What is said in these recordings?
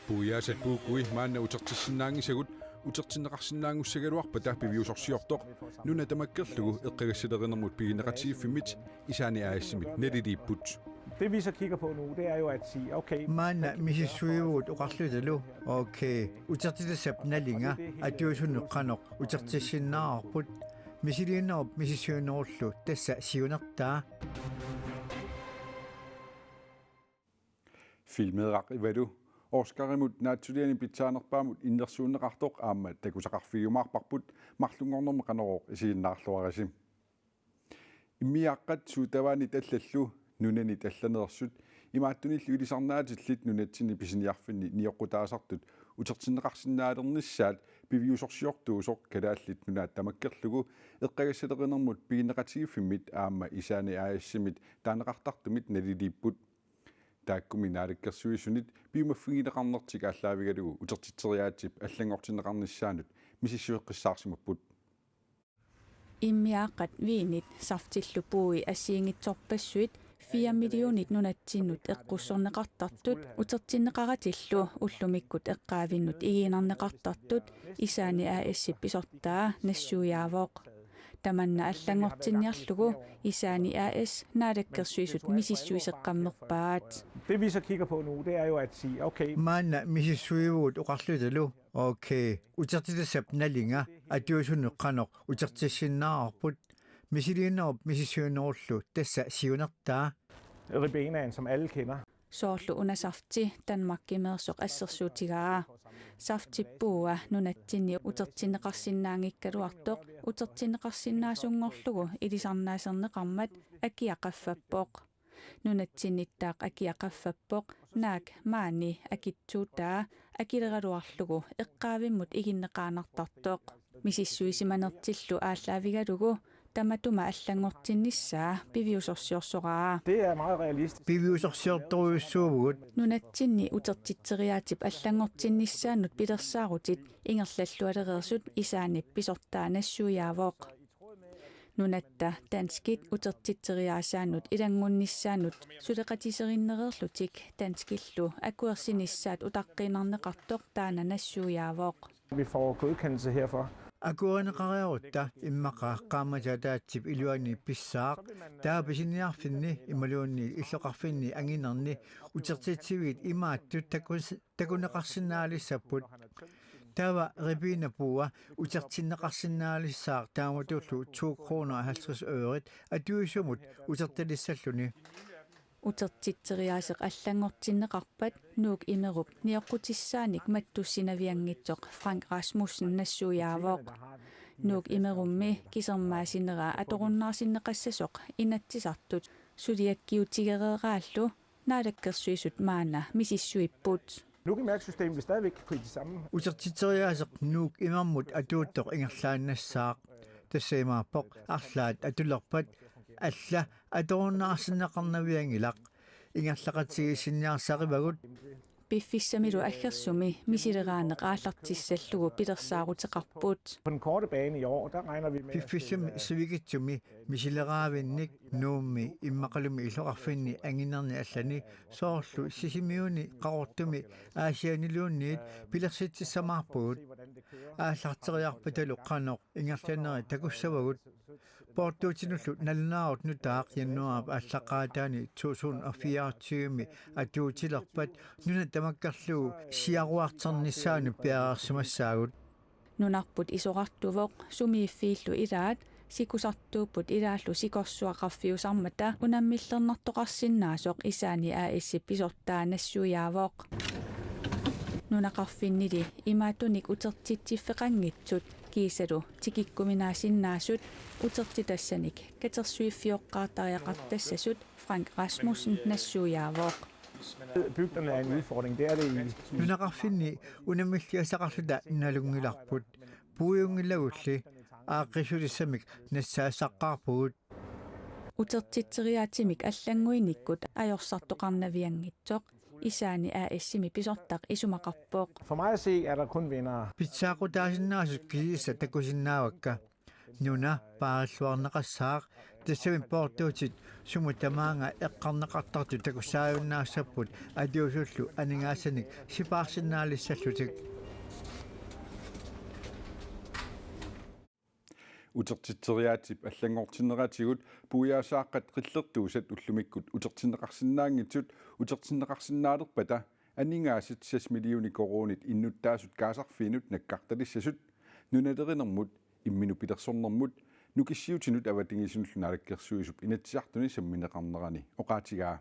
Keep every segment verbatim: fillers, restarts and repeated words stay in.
Puiaasat puukui maanna utertissinnaanngisagut utertinneqarsinnaanngussagaluarpata piviusorsiortoq nuna tamakkerlugu eqqagassalerinermut piginneqatigiiffimmit Isaani A/S-imit naliliipput. Det vi så kigger på nu, det er jo at sige, okay, Maanna misissuivugut oqarlutalu, okay, utertitassap nalinga atuisunut qanoq utertissinnaavarput, misiliinerup misissuinerullu tassa siunertaa. Filmeeraq Ivalu Oscarimut naatsuliani pitsaanerpaamut innersuunneqartoq aamma takusaqarfigiumaarparput, marlunngornermi Qanorooq isiginnaarluarisi. Immiaaqqat suutavaanit allallu nunanit allaneersut imaattunillu ilisarnaatillit nunatsinni pisiniarfinni nioqqutaasartut utertinneqarsinnaalernissaat piviusorsiortuusoq Kalaallit Nunaat tamakkerlugu eqqagassalerinermut piginneqatigiiffimmit aamma Isaani A/S-imit taaneqartartumit naliliipput. Taakkumi Naalakkersuisunit piumaffigineqarnertik aallaavigalugu utertitseriaatsip allanngortinneqarnissaanut misissueqqissaarsimapput. Immiaaqqat viinit saftillu puui assigiinngitsorpassuit fire millionit nunatsinnut eqqussorneqartartut utertinneqaratillu ullumikkut eqqaavinnut igiinnarneqartartut Isaani A/S-ip pisortaa nassuiaavoq. Tamanna allanngortinniarlugu Isaani A/S Naalakkersuisut misissuiseqqammerpaat. Det vi så kigger på nu, det er jo at sige, okay, Maanna misissuivugut oqarlutalu, okay, utertitassap nalinga atuisunut qanoq utertissinnaavarput, misiliinerup misissuinerullu tassa siunertaa. Ribenaen, som alle kender. Soorlu una safti Danmarkimeersoq assersuutigaa. Saftip puua nunatsinni utertinneqarsinnaanngikkaluartoq utertinneqarsinnaasunngorlugu ilisarnaaserneqarmat akia qaffappoq. Nunatsinnittaaq akia qaffappoq naak maani akitsuutaa akileraluarlugu eqqaavimmut iginneqaannartartoq. Misissuisimanertillu aallaavigalugu tamatuma allanngortinnissaa piviusorsioraa. Det er meget realistisk. Piviusorsiortorujussuuvugut. Nunatsinni utertitseriaatsip allanngortinnissaanut pilersaarutit ingerlallualereersut Isaanip pisortaa nassuiaavoq. Nunatta danskit utertitseriaasaannut ilanngunnissaannut suleqatiserinnereerlutik danskillu akuersinissaat utaqqiinnarneqartoq taanna nassuiaavoq. Vi får godkendelse herfor. Akuerineqareerutta immaqa qaammatit ataatsip iluani pissaaq, taava pisiniarfinni imaluunniit illoqarfinni anginerni utertitsiviit imaattut takus-, takuneqarsinnaalissapput. Taava ribena puua utertinneqarsinnaalissaaq taamatullu to kroner halvtreds øret atuisumut utertalissalluni. Utertitseriaaseq allanngortinneqarpat Nuuk Imerup nioqqutissaanik mattussinavianngitsoq Frank Rasmussen nassuiaavoq. Nuuk Imerummi kisermaasinera atorunnaarsinneqassasoq Inatsisartut suliakkiutigereeraallu Naalakkersuisut maanna misissuipput. Nuuk Mærksystem vil stadigvæk kunne de samme. Utertitseriaaseq Nuuk Imermut atuuttoq ingerlaannassaaq. Tassa imaappoq arlaat atulerpat alla atorunnaarsinneqarnavianngilaq. Ingerlaqatigiissinniarsarivagut. Piffissamilu aggersumi misileraaneq aallartissallugu pilersaaruteqarput. På den korte bane i år, der regner vi med, at Piffissami sivikitsumi misileraavinnik Nuummi immaqalumi illoqarfinni anginerni allani soorlu Sisimiuni Qaqortumi Aasianniluunniit pilersitsissamaarpugut. Aallarteriarpatalu qanoq ingerlanerit takussavagut. Poortuutinullu nalunaarut nutaaq januaarip aallaqqaataani to tusind og fireogtyve atuutilerpat nuna tamakkerlugu siaruarternissaanut piareersimassaagut. Nunarput isorartuvoq sumiiffiillu ilaat sikusartuupput ilaallu sikorsuaqarfiusarmata unammillernartoqarsinnaasoq Isaani A/S-ip pisortaa nassuiaavoq. Nunaqarfinnili imaattunik utertitsiffeqanngitsut kiisalu tikikkuminaassinnaasut utertitassanik katersuiffioqqaartariaqartassasut Frank Rasmussen nassuiaavoq. Bygderne er en udfordring. Det er det i, i Nunaqarfinni unammilliassaqarluta nalunngilarput. Puiunngilagulli aaqqissutissamik nassaassaqqaarpugut. Utertitseriaatsimik allannguinikkut ajorsartoqarnavianngitsoq Isaani A/S-imi pisortaq isumaqarpoq. For mig at se er der kun vindere. Pitsaaqutaasinnaasut kisiisa takusinnaavakka. Nuna paarilluarneqassaaq, tassami poortuutit Sumut tamaanga eqqarneqartartut takussaajunnaassapput aliusullu aningaasanik sipaarsinnaalissallutik. Utertitseriaatsip allanngortinneratigut puiaasaaqqat qillertuusat ullumikkut utertinneqarsinnaanngitsut utertinneqarsinnaalerpata aningaasat seks millioner koruunit innuttaasut kaasarfiinut nakkartalissasut nunalerinermut, imminut pilersornermut, nukissiutinut avatangiisinullu naalakkersuisup Inatsisartuni sammineqarnerani oqaatigaa.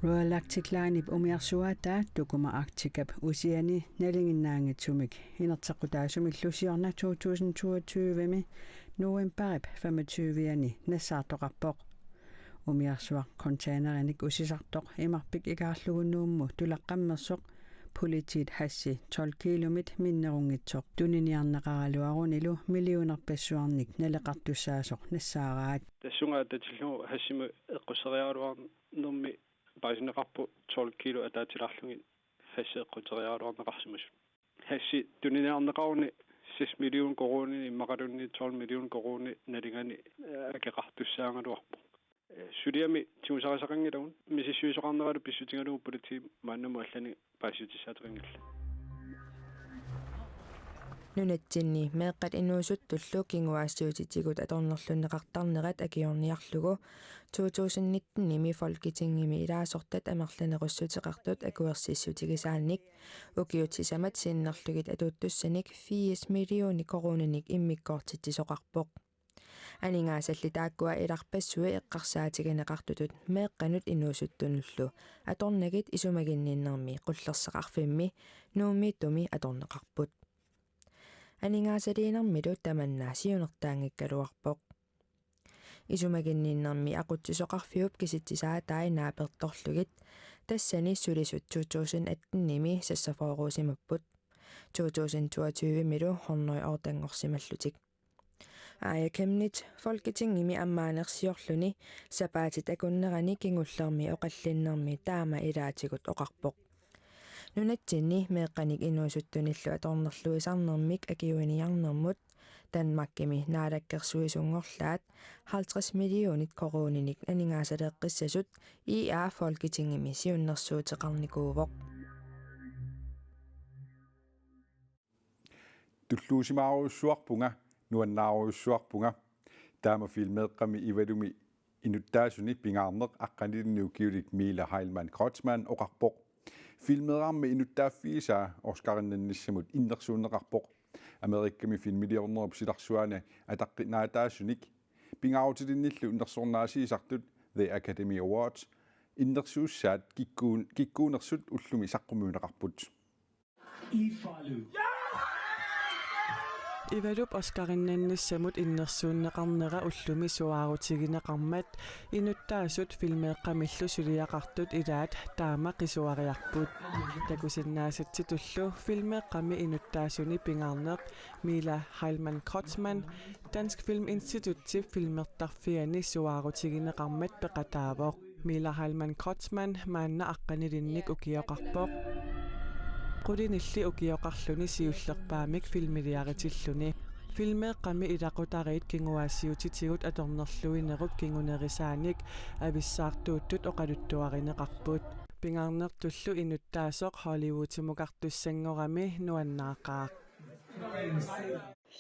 Royal Arctic Linep umiarsuaataa Tokuma Arcticap usiani nalinginnaanngitsumik inerteqqutaasumillu siorna to tusind toogtyve-mi novembarip femogtyve-ani nassaartoqarpoq. Umiarsuaq containerinik usisartoq imarpik ikaarlugu Nuummut tulaqqammersoq politiit hashi tolv kilomit minnerunngitsoq tuniniarneqaraluarunilu millionerpassuarnik naleqartussaasoq nassaaraat. Tassunga atatillugu hashimik eqqusseriaraluarnermi paasinneqarpoq tolv kilo ataatsilaarlugit hashi eqquteriaraluarneqarsimasut. Hashi tuniniarneqaruni seks million koruuninik immaqaluunniit tolv million koruuninik nalingani, eh, akeqartussaagaluarpoq. Eh, suliami tigusarisaqanngilagut misissuisoqarneralu pissutigalugu politiit maannamut allanik paasissutissaateqanngillat. Nunatsinni meeqqat inuusuttullu kinguaassiuutitigut atornerlunneqartarnerat akiorniarlugu to tusind nitten-imi Folketingimi ilaasortat amerlanerussuteqartut akuersissutigisaannik ukiut sisamat sinnerlugit atuuttussanik firs millioner koruuninik immikkoortitsisoqarpoq. Aningaasalli taakkua ilarpassui eqqarsaatigineqartutut meeqqanut inuusuttunullu atornagit isumaginninnermi qullersaqarfimmi Nuummiittumi atorneqarput. Aningaasaliinermilu tamanna siunertaanngikkaluarpoq. Isumaginninnermi aqutsisoqarfiup kisitsisaatai naapertorlugit tassani sulisut to tusind atten-imi seksogfyrre-usimapput. To tusind toogtyve-milu hundrede-ortanngorsimallutik. Aaja Chemnitz Folketingimi ammaanersiorluni sapaatit akunnerani kingullermi oqallinnermi taama ilaatigut oqarpoq. Nunatsinni meeqqanik inuusuttunillu atornerluisarnermik akiuiniarnermut Danmarkimi naalakkersuisunngorlaat halvtreds millionit koruuninik aningaasaleeqqissasut I R Folketingimi siunnersuuteqarnikuuvoq. Tulluusimaarujussuarpunga, nuannaarujussuarpunga. Taama filmeeqqami Ivalumi inuttaasuni pingaarneq aqqanilinnik ukiulik Mila Heilmann Kreutzmann oqarpoq. Filmeerarmi inuttaaffigisaa Oscarinnannissamut innersuunneqarpoq. Amerikami filmiliornerup silarsuani ataqqinaataasunik pingaarutilinnillu innersuunnaasiisartut The Academy Awards innersuussaat kikkuun-, kikkuunersut ullumi saqqummiunneqarput. Ivalup Oscarinnannissamut innersuunneqarnera ullumi suaarutigineqarmat inuttaasut filmeeqqamillu suliaqartut ilaat taama qisuariarput. Takusinnaasatsitullu filmeeqqami inuttaasuni pingaarneq Mila Heilmann Kreutzmann Dansk Filminstituttip filmertarfiani suaarutigineqarmat peqataavoq. Mila Heilmann Kreutzmann maanna aqqanilinnik ukioqarpoq. Qulinilli ukioqarluni siullerpaamik filmiliaritilluni. Filmeeqqami ilaqutariit kinguaassiuutitigut atornerluinerup kingunerisaanik avissaartuuttut oqaluttuarineqarput. Pingaarnertullu inuttaasoq Hollywoodimukartussanngorami nuannaaqaaq.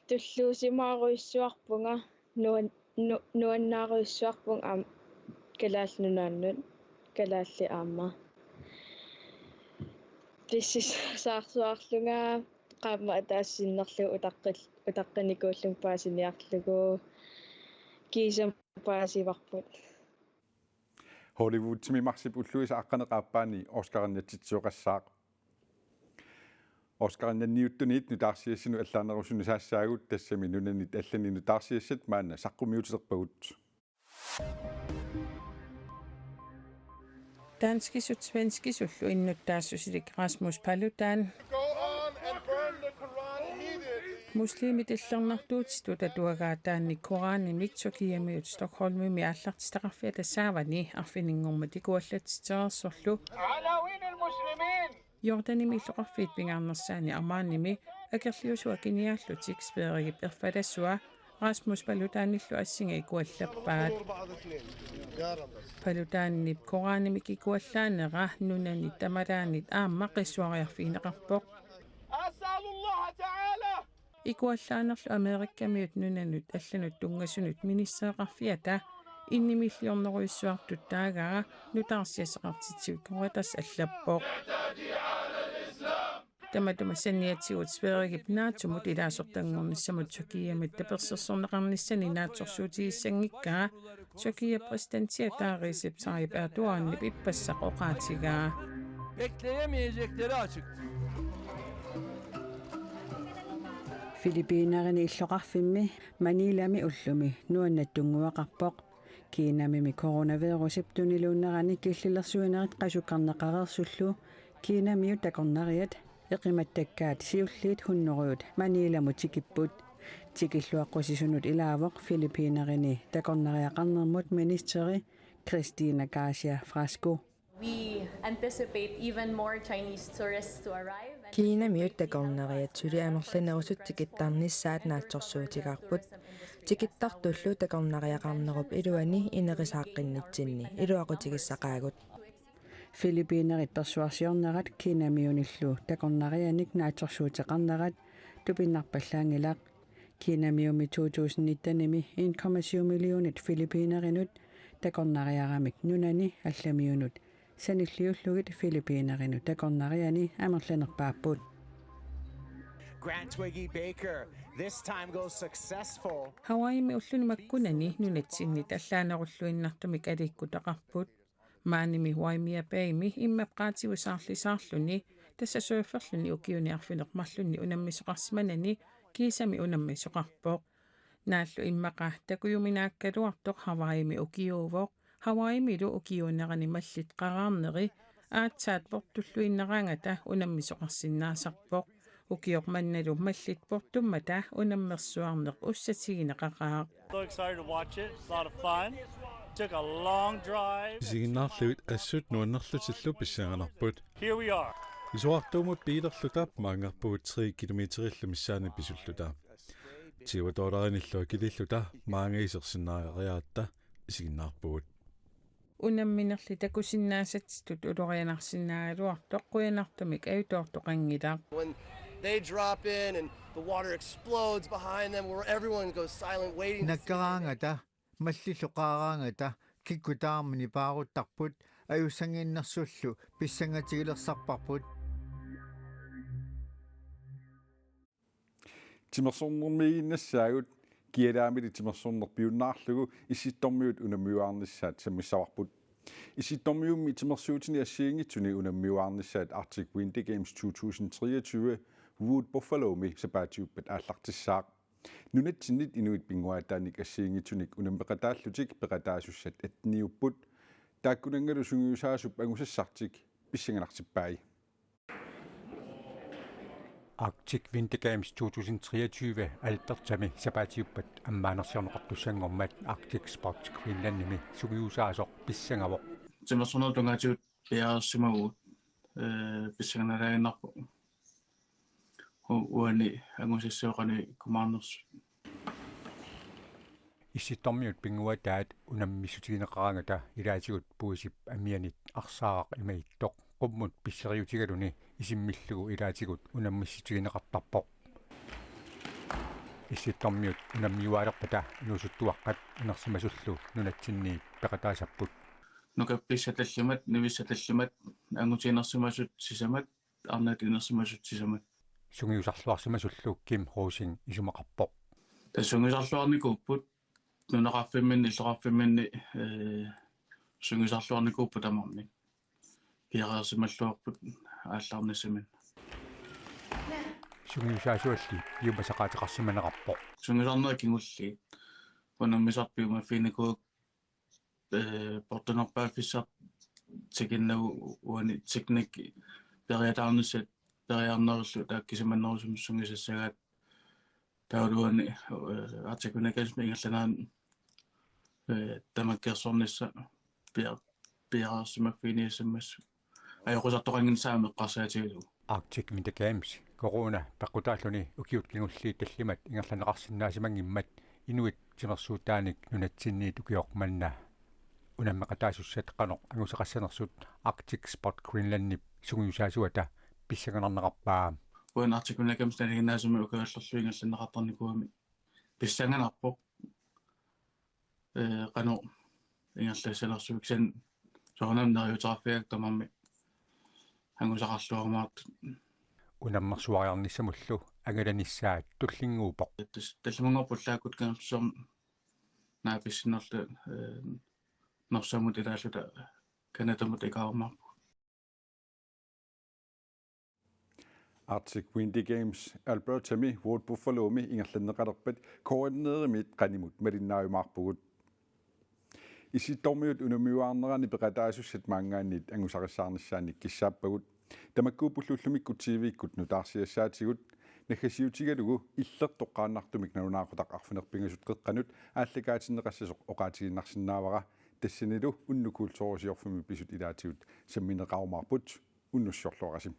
Tulluusimaarujussuarpunga nuan-, nu-, nuannaarujussuarpunga aamma Kalaallit Nunaannut, kalaallit aamma. Pissusissaarsuarlunga qaammat ataaseq sinnerlugu utaqqil-, utaqqinikuullunga paasiniarlugu kiisami paasivarput. Hollywoodimi marsip ulluisa aqqaneq-aappaani Oscarinnatsitsisoqassaaq. Oscarinnanniuttuniit nutaarsiassanut allaanerusunut saassaagut, tassami nunanit allanit nutaarsiassat maanna saqqummiuterpagut. Danskisut svenskisullu innuttaassusilik Rasmus Paludan muslimit illernartuutitut atuagaataannik Koranimit Tyrkiamiut Stockholmimi aallartitaqarfiata saavani arfininngormat ikuallatsitsereersorlu Jordanimi illoqarfiit pingaarnersaanni Ammanimi akerliusua kiniaallutik Sverigep erfalassua Rasmus Paludanillu assinga ikuallappaat. Paludanip Koranimik ikuallaanera nunani tamalaanit aamma qisuariarfigineqarpoq. أسأل الله تعالى Ikuallaanerlu Amerikamiut nunanut allanut tunngasunut ministereqarfiata innimilliornerujussuartuttaagaa nutaarsiassaqartitsivik Reuters allappoq. Tamatuma saniatigut Sverigep NATO-mut ilaasortanngornissamut Tyrkiamit tapersersorneqarnissani naatsorsuutigissanngikkaa Tyrkiap præsidentiata Recep Tayyip Erdoganip ippassaq oqaatigaa. Bekleyemeyecekleri açıktır. Filippiinerini illoqarfimmi Manilami ullumi nuannattunnguaqarpoq. Kinamimi coronavirusip tuniluunnerani killilersuinerit qasukkarneqareersullu Kinamiut takornariat eqimattakkaat siulliit hunnorujut Manilamut tikipput. Tikilluaqqusisunut ilaavoq Filippiinerini takornariaqarnermut ministeri Christina Garcia Frasco. We anticipate even more Chinese tourists to arrive and Kiinamiut takornariat suli amerlanerusut tikittarnissaat naatsorsuutigaarput. Tikittartullu takornariaqarnerup iluani inerisaaqqinnitsinnit iluaqutigissaqaagut. Filippiinerit persuarsiornerat Kiinamiunillu takornarianik naatsorsuuteqarnerat tupinnarpallaanngilaq. Kiinamiumi to tusind nittenimi en komma syv millionit Filippiinerinut takornariaramik nunani allamiunut sanilliullugit Filippiinerinut takornariani amerlanerpaapput. Grand Twiggy Baker, this time goes successful. Hawaiimi ulluni makkunani nunatsinnit allaanerulluinnartumik aliikkutaqarput. Maanimi Waimea Baymi immap qaatigut saarlisaarluni, tassa surferluni ukiuni arfineq-marlunni unammisoqarsimanani kiisami unammisoqarpoq. Naallu immaqa takujuminaakkaluartoq Hawaiimi ukiuuvoq, Hawaiimilu ukiuunerani mallit qaraarneri aatsaat portulluinnaraangata unammisoqarsinnaasarpoq. Ukioq mannalu mallit portummata unammersuarneq ussatigineqaqaaq. So excited to watch it. It's a lot of fun. Took a long drive. Isiginnaarlugit assut nuannerlutillu pissanganarput. Here we are. Isorartuumut biilerluta maangarpugut tre kilometerillu missaani pisulluta. Tyve dollarinillu akililluta maanga isersinnaagariaratta isiginnaarpugut. Unamminerli takusinnaasatsitut ulorianarsinnaagaluartoq qujanartumik ajutoortoqanngilaq. When they drop in and the water explodes behind them, where everyone goes silent, waiting to see what they Nakkaraangata, mallillu qaaraangata, kikkut tamarmik nipaaruttarput, ajussannginnersullu pissangatigilersarparput. Timersornermiiginnassaagut, kialaamili timersorneq piunnaarlugu Issittormiut unammiuaarnissaat sammissavarput. Issittormiummi timersuutini assigiinngitsuni unammiuaarnissaat Arctic Winter Games to tusind treogtyve Wood Buffalomi sapaatiuppat aallartissaaq. Nunatsinnit inuit pinnguaataannik assigiinngitsunik unammeqataallutik peqataasussat atteniupput. Taakkunanngalu sungiusaasup angusassartik pissanganartippai. Arctic Winter Games to tusind treogtyve Albertami sapaatiuppat ammaanersiorneqartussanngormat Arctic Sports Greenlandimi sungiusaasoq pissangavoq. Timersornerup tungaatigut piareersimavugut, ee, pissanganalaaginnarpoq. U-, uani angusassat qanoq ikkumaarnersut. Issittormiut pinnguaataat unammissutigineqaraangata ilaatigut puisip amianit arsaaraq imagittoq qummut pisseriutigaluni isimmillugu ilaatigut unammissutigineqartarpoq. Issittormiut unammiuaalerpata inuusuttuaqqat inersimasullu nunatsinniit peqataasapput. Nukappissat tallimat, nivissat tallimat, angutiinersimasut sisamat, arnat inersimasut sisamat. Sungiusarluarsimasullu Kim Rosing isumaqarpoq. Tassa sungiusarluarnikuupput, nunaqarfimminni, illoqarfimminni, ee, sungiusarluarnikuupput tamarmik. Piareersimalluarput aallarnissaminnik. Sungiusaasualli piumasaqaateqarsimanerarpoq. Sungiusarnerit kingulliit. Unammisartut piumaffiginikuuakka, ee, portunerpaaffissaq tikinnagu uani teknik periataarnissat periarnerillu taakkisimannerusumik sungiusassagaat taavalu uani, ee, Arctic Winter Gamesimi ingerlanerani, ee, tamakkersornissaq pia-, piareersimaffiginiassammassuk. Ajoqusartoqannginnissaa eqqarsaatigalugu. Arctic Winter Games corona peqqutaalluni ukiut kingulliit tallimat ingerlanneqarsinnaasimanngimmat inuit timersuutaanik nunatsinniit ukioq manna unammeqataasussat qanoq angusaqassanersut Arctic Spot Greenlandip sungiusaasuata pissanganarneqarpaa. Uani Arctic Winter Games nalinginnaasumik ukiuallerlugu ingerlanneqartarnikuugami pissanganarpoq. Ee, qanoq ingerlassanersugut kisianni soorunami neriuuteqarfigaakka tamarmik angusaqarluarumaartut. Unammersuariarnissamullu angalanissaat tullinnguuppoq. Tassa tallimanngorpoq ullaakkut kangerlussuarmi naapissinnarluta, ee, Norsamut ilaalluta Canadamut ikaarumaarpugut. Arctic Winter Games Albertami Wood Buffalomi ingerlanneqalerpat K N R-imiit qanimut malinnaajumaarpugut. Issittormiut unammiuaarnerani peqataasussat maanngaanniit angusarissaarnissaannik kissaappagut. Tamakkuuppullu ullumikkut T V-kkut nutaarsiassaatigut, naggasiutigalugu Illertoqqaannartumik nalunaaqutaq arfineq-pingasut qeqqanut aallakaatinneqassasoq oqaatigiinnarsinnaavara. Tassanilu unnuk kulturusiorfimmi pisut ilaatigut sammineqarumaarput. Unnussiorluarisi.